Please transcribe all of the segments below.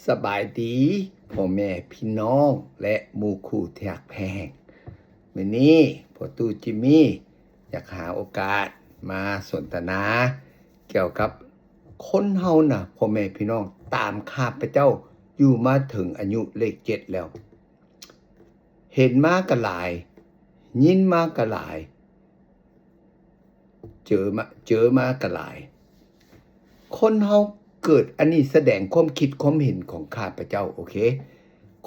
ສະບາຍດີພໍ່ແມ່ພີ່ນ້ອງ ແລະ ໝູ່ຄູ່ທີ່ຮັກແພງ. ມື້ນີ້ພໍ່ຕູ້ຈິມມີຢາກຫາໂອກາດມາສົນທະນາກ່ຽວກັບຄົນເຮົານະ ພໍ່ແມ່ພີ່ນ້ອງ, ຕາມຂ້າພະເຈົ້າຢູ່ມາເຖິງອາຍຸເລກເຈັດແລ້ວ. ເຫັນມາກະຫຼາຍ, ຍິນມາກະຫຼາຍ, ເຈີມາ, ເຈີມາກະຫຼາຍ. ຄົນເຮົາເກີດ, ອັນນີ້ສະແດງຄວາມຄິດຄວາມເຫັນຂອງຂ້າພະເຈົ້າ, ໂອເຄ.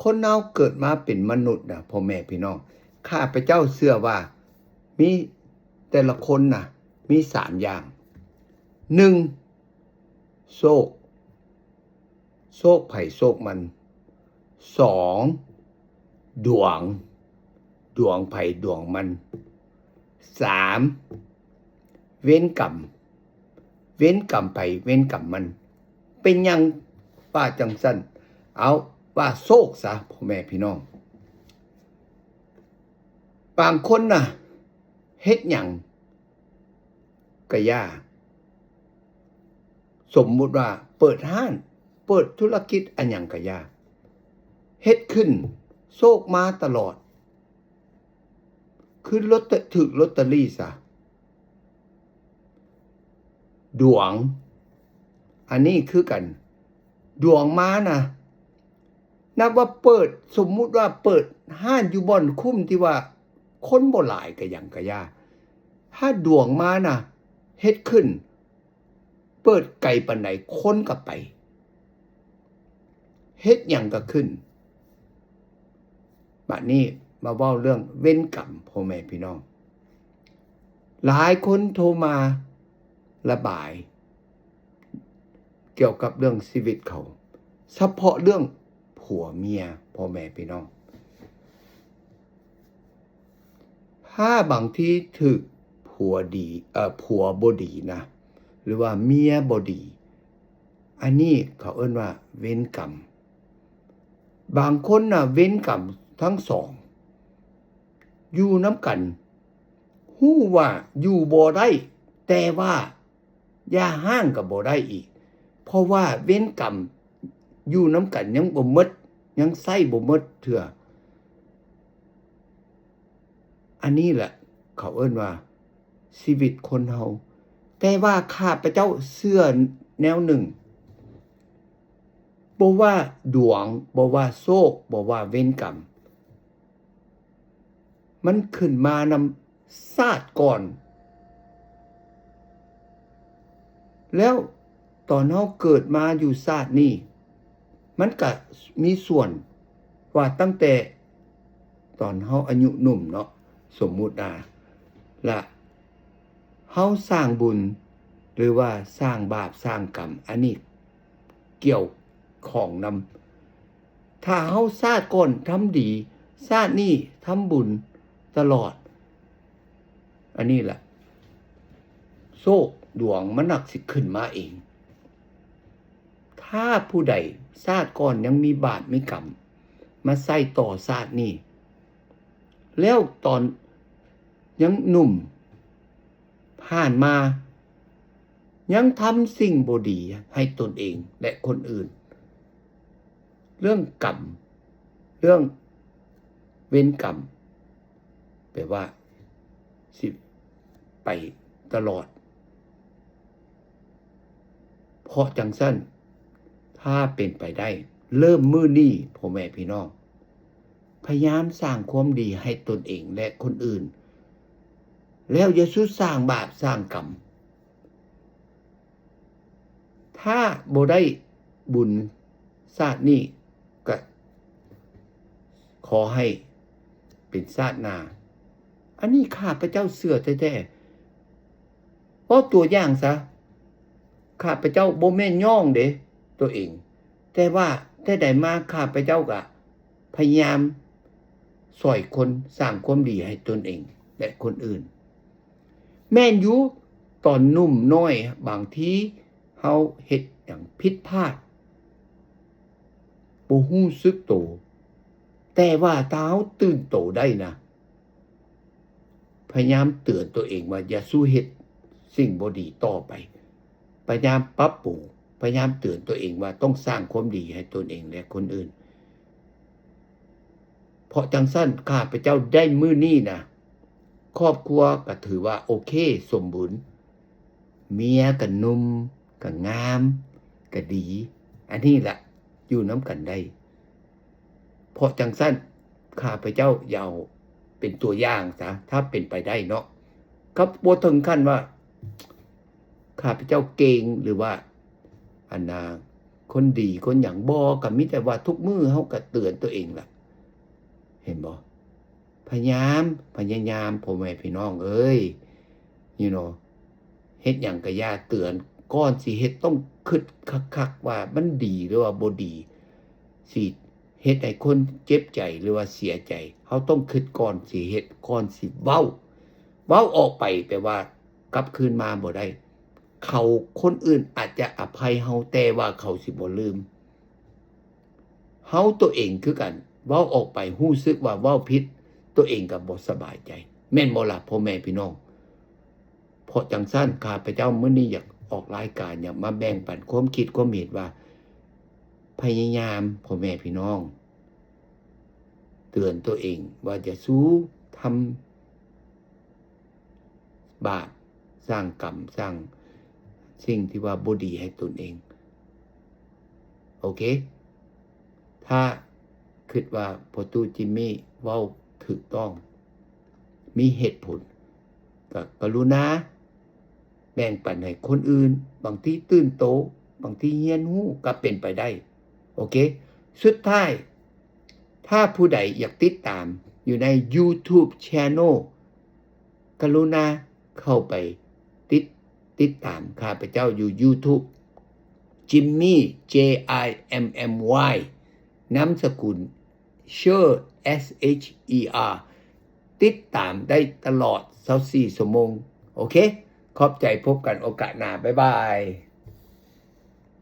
ຄົນເຮົາເກີດມາເປັນມະນຸດນະ ພໍ່ແມ່ພີ່ນ້ອງ, ຂ້າພະເຈົ້າເຊື່ອວ່າມີແຕ່ລະຄົນນະ ມີສາມຢ່າງ. ໜຶ່ງ ໂຊກ, ໂຊກໃຜໂຊກມັນ. ສອງ ດວງ, ດວງໃຜດວງມັນ. ສາມ ເວນກຳ, ເວນກຳໃຜເວນກຳມັນ. ເປັນຫຍັງວ່າຈັ່ງຊັ້ນ? ເອົາ ວ່າໂຊກຊະ ພໍ່ແມ່ພີ່ນ້ອງ. ບາງຄົນນະ ເຮັດຫຍັງກະຢ່າ, ສົມມຸດວ່າເປີດຮ້ານ, ເປີດທຸລະກິດ ອາຫຍັງກະຢ່າ, ເຮັດຂຶ້ນ ໂຊກມາຕະຫຼອດ, ຄືລົດ, ຖືກລົດຕະລີ້ຊະ. ດວງ, ອັນນີ້ຄືກັນ, ດວງມານະ ນັບວ່າເປີດ, ສົມມຸດວ່າເປີດຮ້ານຢູ່ບ່ອນຄຸ້ມທີ່ວ່າຄົນບໍ່ຫຼາຍກະຫຍັງກະຢ່າ, ຖ້າດວງມານະ ເຮັດຂຶ້ນ ເປີດໄກປານໃດຄົນກະໄປ, ເຮັດຫຍັງກະຂຶ້ນ. ບາດນີ້ມາເວົ້າເລື່ອງເວນກຳ ພໍ່ແມ່ພີ່ນ້ອງ. ຫຼາຍຄົນໂທມາລະບາຍ ກ່ຽວກັບເລື່ອງຊີວິດເຂົາ, ສະເພາະເລື່ອງຜົວເມຍ ພໍ່ແມ່ພີ່ນ້ອງ. ຖ້າບາງທີຖືກຜົວດີ, ເອີ ຜົວບໍ່ດີນະ ຫຼືວ່າເມຍບໍ່ດີ, ອັນນີ້ເຂົາເອີ້ນວ່າເວນກຳ. ບາງຄົນນະ ເວນກຳທັງສອງ ຢູ່ນຳກັນ ຮູ້ວ່າຢູ່ບໍ່ໄດ້, ແຕ່ວ່າຢ່າຮ້າງກະບໍ່ໄດ້ອີກ, ເພາະວ່າເວນກຳຢູ່ນຳກັນຍັງບໍ່ໝົດ, ຍັງໃຊ້ບໍ່ໝົດເທື່ອ. ອັນນີ້ແຫຼະເຂົາເອີ້ນວ່າຊີວິດຄົນເຮົາ. ແຕ່ວ່າຂ້າພະເຈົ້າເຊື່ອແນວໜຶ່ງ, ບໍ່ວ່າດວງ, ບໍ່ວ່າໂຊກ, ບໍ່ວ່າເວນກຳ, ມັນຂຶ້ນມານຳຊາດກ່ອນ. ແລ້ວຕອນເຮົາເກີດມາຢູ່ຊາດນີ້, ມັນກະມີສ່ວນວ່າຕັ້ງແຕ່ຕອນເຮົາອາຍຸໜຸ່ມເນາະ, ສົມມຸດນະ, ລະເຮົາສ້າງບຸນ ຫຼືວ່າສ້າງບາບສ້າງກຳ, ອັນນີ້ກ່ຽວຂ້ອງນຳ. ຖ້າເຮົາຊາດກ່ອນທຳດີ, ຊາດນີ້ທຳບຸນຕະຫຼອດ, ອັນນີ້ລະ ໂຊກດວງມັນນັກຊິຂຶ້ນມາເອງ. ຖ້າຜູ້ໃດຊາດກ່ອນຍັງມີບາບມີກຳມາໃສ່ຕໍ່ຊາດນີ້, ແລ້ວຕອນຍັງໜຸ່ມ ຜ່ານມາຍັງທຳສິ່ງບໍ່ດີໃຫ້ຕົນເອງ ແລະ ຄົນອື່ນ. ເລື່ອງກຳ, ເລື່ອງເວນກຳ ແປວ່າຊິໄປຕະຫຼອດ. ເພາະຈັ່ງຊັ້ນ, ຖ້າເປັນໄປໄດ້, ເລີ່ມມື້ນີ້ ພໍ່ແມ່ພີ່ນ້ອງ, ພະຍາຍາມສ້າງຄວາມດີໃຫ້ຕົນເອງ ແລະ ຄົນອື່ນ, ແລ້ວຢ່າສູ່ສ້າງບາບສ້າງກຳ. ຖ້າບໍ່ໄດ້ບຸນຊາດນີ້, ກະຂໍໃຫ້ເປັນຊາດໜ້າ. ອັນນີ້ຂ້າພະເຈົ້າເຊື່ອແທ້ໆ. ເວົ້າຕົວຢ່າງຊະ, ຂ້າພະເຈົ້າບໍ່ແມ່ນຍ້ອງເດ້ຕົວເອງ, ແຕ່ວ່າແຕ່ໃດມາຂ້າພະເຈົ້າກະພະຍາຍາມຊ່ອຍຄົນ, ສ້າງຄວາມດີໃຫ້ຕົນເອງ ແລະ ຄົນອື່ນ. ແມ່ນຢູ່, ຕອນໜຸ່ມນ້ອຍ ບາງທີເຮົາເຮັດຫຍັງຜິດພາດ ບໍ່ຮູ້ສຶກໂຕ, ແຕ່ວ່າຖ້າເຮົາຕື່ນໂຕໄດ້ນະ, ພະຍາຍາມເຕືອນຕົວເອງວ່າຢ່າສູ່ເຮັດສິ່ງບໍ່ດີຕໍ່ໄປ, ພະຍາຍາມປັບປຸງ ພະຍາຍາມເຕືອນຕົວເອງວ່າຕ້ອງສ້າງຄວາມດີໃຫ້ຕົນເອງ ແລະ ຄົນອື່ນ. ເພາະຈັ່ງຊັ້ນ ຂ້າພະເຈົ້າໄດ້ມື້ນີ້ນະ ຄອບຄົວກໍຖືວ່າໂອເຄ ສົມບູນ, ເມຍກໍໜຸ່ມ ກໍງາມ ກໍດີ. ອັນນີ້ລະ ຢູ່ນຳກັນໄດ້. ເພາະຈັ່ງຊັ້ນ ຂ້າພະເຈົ້າຢາກເອົາເປັນຕົວຢ່າງຊະ ຖ້າເປັນໄປໄດ້ເນາະ. ກໍບໍ່ເຖິງຂັ້ນວ່າ ຂ້າພະເຈົ້າເກັ່ງ ຫຼືວ່າ ອັນນາ ຄົນດີຄົນຫຍັງ ບໍ່, ກໍມີແຕ່ວ່າທຸກມື້ເຮົາກໍເຕືອນຕົວເອງລະ ເຫັນບໍ່? ພະຍາຍາມ ພະຍາຍາມ ພໍ່ແມ່ພີ່ນ້ອງເອີຍ you know ເຮັດຫຍັງກໍຢ່າ ເຕືອນກ່ອນຊິເຮັດ ຕ້ອງຄິດຄັກໆວ່າມັນດີ ຫຼືວ່າບໍ່ດີ ຊິເຮັດໃຫ້ຄົນເຈັບໃຈ ຫຼືວ່າເສຍໃຈ. ເຮົາຕ້ອງຄິດກ່ອນຊິເຮັດ ກ່ອນຊິເວົ້າ. ເວົ້າອອກໄປແປວ່າກັບຄືນມາບໍ່ໄດ້. ເຂົາ ຄົນອື່ນອາດຈະອະໄພເຮົາ ແຕ່ວ່າເຂົາຊິບໍ່ລືມ. ເຮົາຕົວເອງຄືກັນ ເວົ້າອອກໄປ ຮູ້ສຶກວ່າເວົ້າຜິດ ຕົວເອງກໍບໍ່ສະບາຍໃຈ ແມ່ນບໍ່ລະ ພໍ່ແມ່ພີ່ນ້ອງ? ເພາະຈັ່ງຊັ້ນ ຂ້າພະເຈົ້າມື້ນີ້ຢາກອອກລາຍການ ຢາກມາແບ່ງປັນຄວາມຄິດຄວາມເຫັນວ່າ ພະຍາຍາມ ພໍ່ແມ່ພີ່ນ້ອງ ເຕືອນຕົວເອງວ່າຢ່າສູ່ທຳ ບາບ ສ້າງກຳ ສ້າງສິ່ງທີ່ວ່າບໍ່ດີໃຫ້ຕົນເອງ. ໂອເຄ ຖ້າຄິດວ່າພໍ່ຕູ້ຈິມມີເວົ້າຖືກຕ້ອງ ມີເຫດຜົນ ກໍກະລຸນາແບ່ງປັນໃຫ້ຄົນອື່ນ, ບາງທີຕື່ນໂຕ, ບາງທີຮຽນຮູ້ກໍເປັນໄປໄດ້. ໂອເຄ ສຸດທ້າຍ ຖ້າຜູ້ໃດຢາກຕິດຕາມຢູ່ໃນ YouTube Channel ກະລຸນາເຂົ້າໄປຕິດ ຕິດຕາມຂ້າພະເຈົ້າຢູ່ YouTube Jimmy J I M M Y ນາມສະກຸນ Sher S H E R ຕິດຕາມໄດ້ຕະຫຼອດຊາວສີ່ຊົ່ວໂມງ. ໂອເຄ ຂອບໃຈ ພົບກັນໂອກາດໜ້າ ບາຍບາຍ.